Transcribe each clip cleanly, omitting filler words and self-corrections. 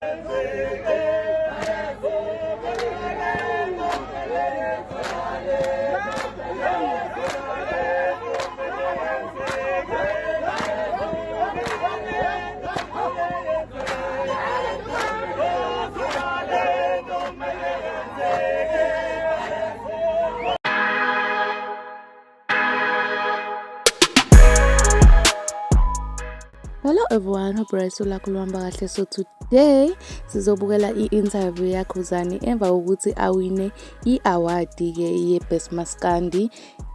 Hello everyone, hope right lakho luhamba kahle. So today sizobukela i-interview yaKhuzani emva kokuthi awine i-award-ke ye-Best Maskandi,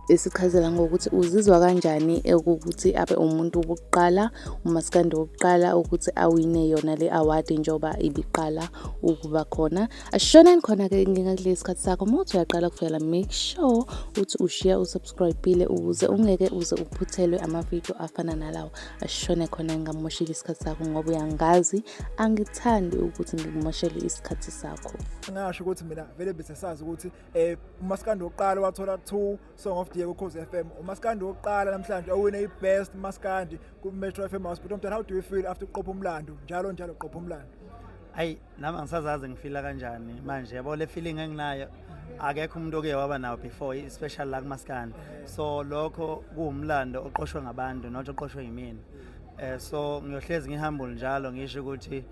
esichazela ngokuthi uzizwa kanjani ekukuthi abe umuntu wokuqala, umaskandi wokuqala ukuthi awine yona le award njengoba ibiqala ukuba khona. Ashoneni khona-ke ngingakudleli isikhathi sakho. Uma uthi uyaqala kuvela, make sure ukuthi ushiya usubscribe-ile ukuze ungeke uze uphuthelwe amavidiyo afana nalawo. Ashone khona ngingamosheli isikhathi sakho ngoba uyangazi, angithandi ukuthi ngikumoshele isikhathi sakho. Ngasho ukuthi mina vele bese sazi ukuthi umaskandi wokuqala wathola 2 Song of the Year kuKhozi FM. Umaskandi wokuqala namhlanje owine i-Best Maskandi ku-Metro FM House. But umntwana, how do you feel after uqopha umlando? Njalo njalo uqopha umlando. Ayi, nami angisazazi ngifila kanjani manje, yabo, le feeling enginayo akekho umuntu oke waba nawo before, especially la kumaskandi. So lokho kuwumlando oqoshwe ngabantu, not oqoshwe yimina. So ngiyohlezi ngihumble njalo, ngisho ukuthi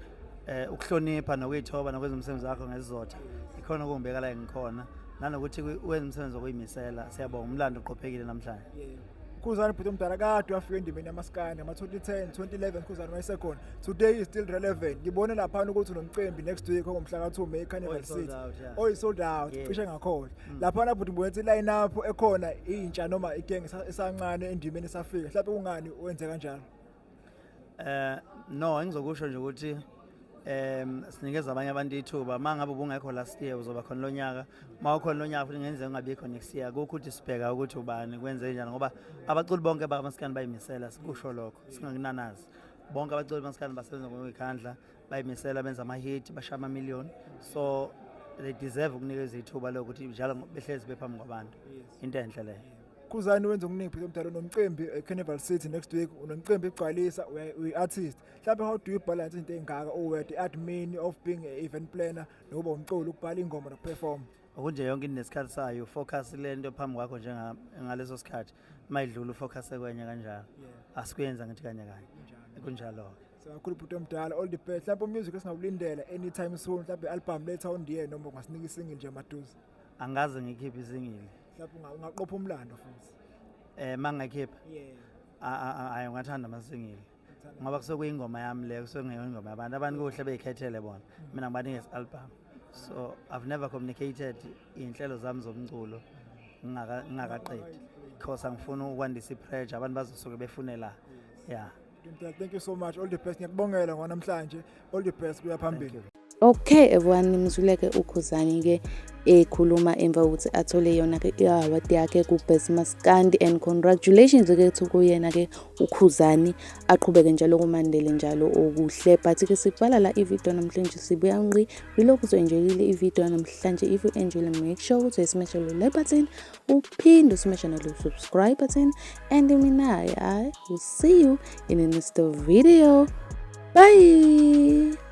ukuhlonipha nokuyithoba nokwenza umsebenzi wakho ngesizotha ikhona okungibeka la engikhona, nanokuthi wenza umsebenzi wokuyimisela. Siyabonga, umlando uqophekile namhlanje. Khuzani, bhuti omdala, kade wafika endimeni yamaskandi ama-2010, 2011, Khuzani wayesekhona. Today is still relevant. Ngibone laphana ukuthi unomcimbi next week ongomhla ka-2 May, Carnival Oyi-sold City. out, yeah. Oyi-sold out, cishe ngakhohlwa. Laphana bhuti ngibone ukuthi line up ekhona intsha noma igenge esancane endimeni esafika. Mhlawumbe kungani wenze kanjalo? No, engizokusho nje ukuthi sinikeza abanye abantu ithuba. Mangabe ubungekho last year, uzoba khona lo nyaka. Mawukhona lo nyaka futhi ngenzeka ungabikho next year. Kukho ukuthi sibheka ukuthi ubani kwenze njani, ngoba abaculi bonke bamaskandi bayimisela, sikusho lokho singakunanazi. Bonke abaculi bamaskandi basebenza ngokuyikhandla, bayimisela, benza ama-hit, bashaya ama-million, so they deserve ukunikeza ithuba lokuthi njalo behlezi bephambi kwabantu. Into enhle leyo. Khuzani, wenza okuningi, bhuti omdala. Unomcimbi e-Carnival City next week, unomcimbi igcwalisa, uyi-artist. Mhlawumbe how do you balance into ey'ngaka, uwe the admin of being a event planner nokuba umculi, ukubhala ingoma nokuperform? Okunje yonke into nesikhathi sayo. Focus le nto phambi kwakho njenga ngaleso sikhathi, mayidlula ufocus kwenye kanjalo. Asikuyenza ngithi kanye kanye, kunjalo-ke. So kakhulu, bhuti omdala, all the best. Mhlawumbe umusic esingawulindela anytime soon, mhlawumbe i-album later on the year, noma ungasinika isingle nje maduze? Angaze ngikhiphe isingle. Mhlawumbe ungaqopha umlando futhi. Mangakhipha, ayi, ungathanda amasingle, ngoba kusuke kuyingoma yami leyo, kusuke kungeyona ingoma yabantu. Abantu kuhle beyikhethele bona, mina ngibanikeza i-album. So I've never communicated iy'nhlelo zami zomculo ngingakaqedi, because angifuni ukwandisa i-pressure, abantu bazosuke befune la, yeah. Bhuti omdala, thank you so much, all the best. Ngiyakubongela ngwanamhlanje, all the best kuya Thank phambili. you. Okay everyone, nimzwile-ke uKhuzani-ke ekhuluma emva kokuthi athole yona-ke i-award yakhe ku-Best Maskandi, and congratulations-ke to kuyena-ke uKhuzani, aqhubeke njalo kumandele njalo okuhle. But-ke sikuvala la ividiyo namhlanje, sibuya ngqi. Wilokhu uzo-enjoyile ividiyo namhlanje. If you enjoyile, make sure ukuthi uyasmasha lo like button, uphinde usmashe nalo subscribe button, and mina I will see you in the next video. Bye.